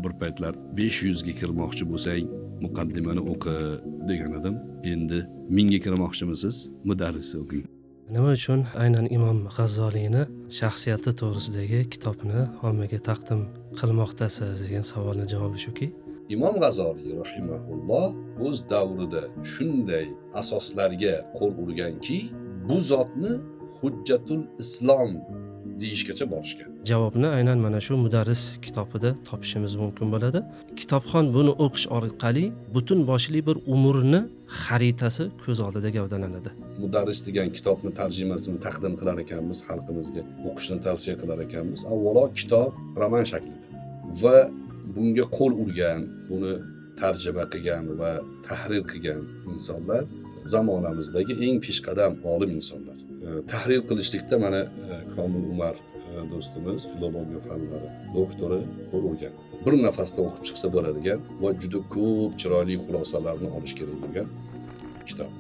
Bir paytlar 500 ga kirmoqchi bo'lsang, muqaddimani o'qi degan edim. Endi 1000 ga kirmoqchimisiz, mudarrisni o'qing. Nima uchun aynan Imom G'azzoliyni shaxsiyati to'g'risidagi kitobni ommaga taqdim qilmoqdasiz degan savolni javobi shuki, Imom G'azoliy rahimahulloh o'z davrida shunday asoslarga qo'l urganki, bu zotni Hujjatul Islom deyishgacha borishgan. Javobni aynan mana shu mudarris kitobida topishimiz mumkin bo'ladi. Kitobxon buni o'qish orqali butun boshli bir umrni xaritasi ko'z oldida gavdalanadi. Mudarris degan kitobni tarjimasini taqdim qilar ekanmiz, xalqimizga o'qishni tavsiya qilar ekanmiz. Avvalo kitob roman shaklida va bunga qo'l urgan, buni tarjima qilgan va tahrir qilgan insonlar zamonamizdagi eng peshqadam olim insonlar. Tahrir qilishlikda mana Komil Umar do'stimiz, filologiya fanlari doktori qo'l urgan. Bir nafasda o'qib chiqsa bo'ladigan va juda ko'p chiroyli xulosalarni olish kerak bo'lgan kitob.